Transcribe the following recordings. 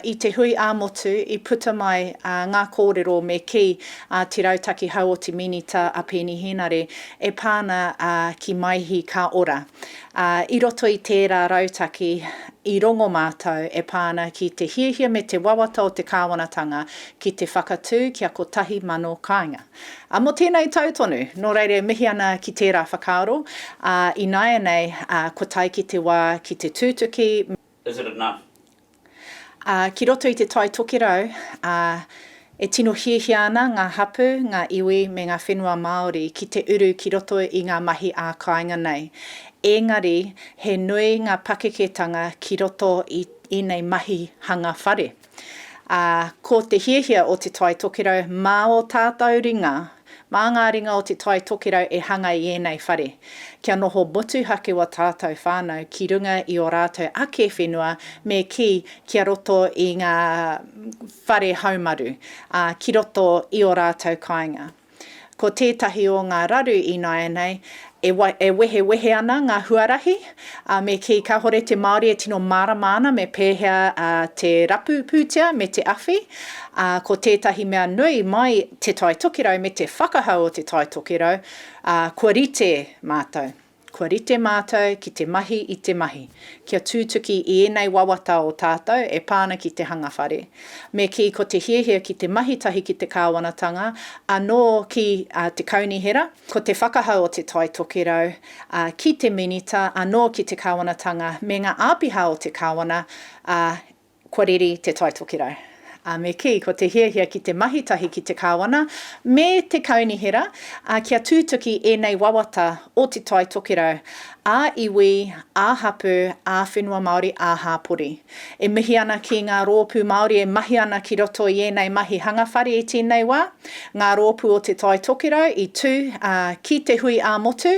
I te hui ā-motu i puta mai ngā kōrero me kī a Te Rautaki Hau o te Minita a Peeni Henare e pā ana ki Maihi Ka Ora. I roto i tērā rautaki i rongo mātou e pā ana ki te hiahia me te wawata o te kāwanatanga ki te whakatū kia 1,000 kāinga. Mō tēnei tau tonu, nō reira e mihi ana ki tērā whakaaro, ināianei kua tae ki te wā ki te tūtuki, Is it enough? Ā, ki roto i te Tai Tokerau, ā, e tino hiahia ana ngā hapū, ngā iwi me ngā whenua Māori ki te uru ki roto i ngā mahi ā-kāinga nei. Engari, he nui ngā pakeketanga ki roto i ēnei mahi hanga whare. Ā, ko te hiahia o Te Tai Tokerau mā ō tātou ringa, mā ngā ringa o Te Tai Tokerau e hanga i ēnei whare, kia noho motuhake wā tātou whānau ki runga i ō rātou ake whenua me kī kia roto i ngā whare haumaru, ā, ki roto i ō rātou kāinga. Ko tētahi o ngā raru ināianei, e e wehewehe ana ngā huarahi, ā, me kī kāhore te Māori e tino mārama ana me pēhea te rapu pūtea me te awhi, ā, ko tētahi mea nui mai Te Tai Tokerau me te whakahau o Te Tai Tokerau, ā, kua rite mātou. Kua rite mātou ki te mahi i te mahi, kia tūtuki i ēnei wawata o tātou e pā ana ki te hanga whare. Me kī ko te hiahia ki te mahi tahi ki te kāwanatanga, anō ki te kaunihera, ko te whakahau o Te Tai Tokerau, ki te Minita, anō ki te kāwanatanga me ngā āpiha o te kāwana, ā, Kua reri Te Tai Tokerau. Ā, me kī, ko te hiahia ki te mahi tahi ki te Kāwana me te Kaunihera, ā, kia tūtuki ēnei wawata o Te Tai Tokerau, ā-iwi, ā-hapū, ā-whenua Māori, ā-hāpori. E mihi ana ki ngā rōpū Māori e mahi ana ki roto i ēnei mahi hanga whare i tēnei wā, ngā rōpū o Te Tai Tokerau i tū, ā, ki te hui ā-motu,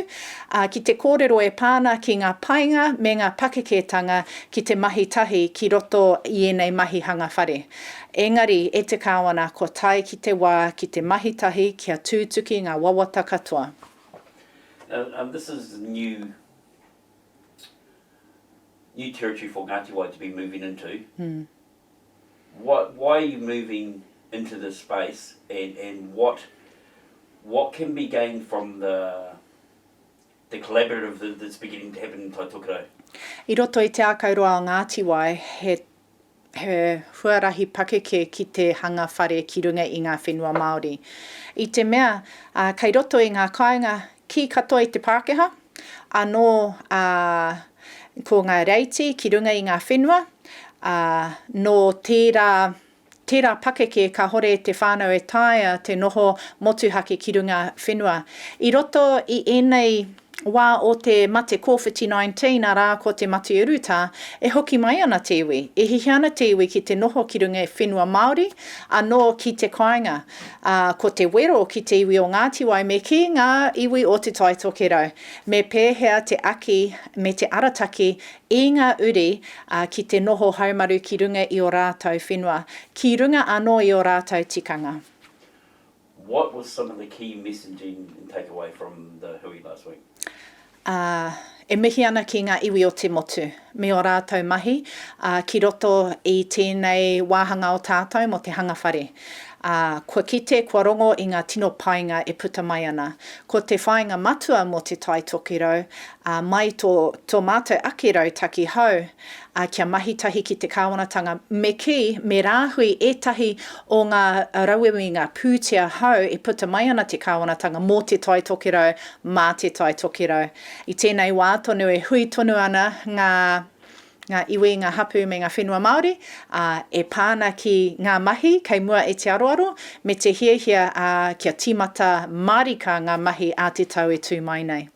ā, ki te kōrero e pā ana ki ngā painga me ngā pakeketanga ki te mahi tahi ki roto i ēnei mahi hanga whare. Engari, e te Kāwana, kua tae ki te wā ki te mahi tahi kia tūtuki ngā wawata katoa. Now, this is new, new territory for Ngāti Wai to be moving into. What, why are you moving into this space and, and what, what can be gained from the, the collaborative that's beginning to happen in Tai Tokerau? I roto i Te Ākau Roa o Ngāti Wai, he, he huarahi pakeke ki te hanga whare ki runga i ngā whenua Māori. I te mea, ā, kei roto i ngā kāinga, kī katoa i te Pākehā, anō, ā, ko ngā reiti ki runga i ngā whenua, ā, nō tērā, tērā pakeke kāhore te whānau e taea te noho motuhake ki runga whenua. I roto i ēnei wā o te mate kōwhiti 19, arā, ko te mate urutā, e hoki mai ana te iwi, e hiahia ana te iwi ki te noho ki runga whenua Māori, anō ki te kāinga. Ā, ko te wero ki te iwi o Ngāti Wai me kī ngā iwi o Te Tai Tokerau, me pēhea te aki me te arataki i ngā uri, ā, ki te noho haumaru ki runga i ō rātou whenua, ki runga anō i ō rātou tikanga. What was some of the key messaging and take away from the hui last week? Ā, e mihi ana ki ngā iwi o te motu, me ō rātou mahi, ā, ki roto i tēnei wāhanga o tātou mō te hanga whare. Ā, kua kite, kua rongo i ngā tino painga e puta mai ana. Ko te whāinga matua mō Te Tai Tokerau, ā, mai tō, tō mātou ake rautaki hou, ā, kia mahi tahi ki te kāwanatanga, me kī, me rāhui ētahi o ngā rauemi, ngā pūtea hou e puta mai ana te kāwanatanga mō Te Tai Tokerau, mā Te Tai Tokerau. I tēnei wā tonu e hui tonu ana ngā, ngā iwi, ngā hapū me ngā whenua Māori, ā, e pā ana ki ngā mahi kei mua i te aroaro, me te hiahia, ā, kia tīmata mārika ngā mahi ā te tau e tū mai nei.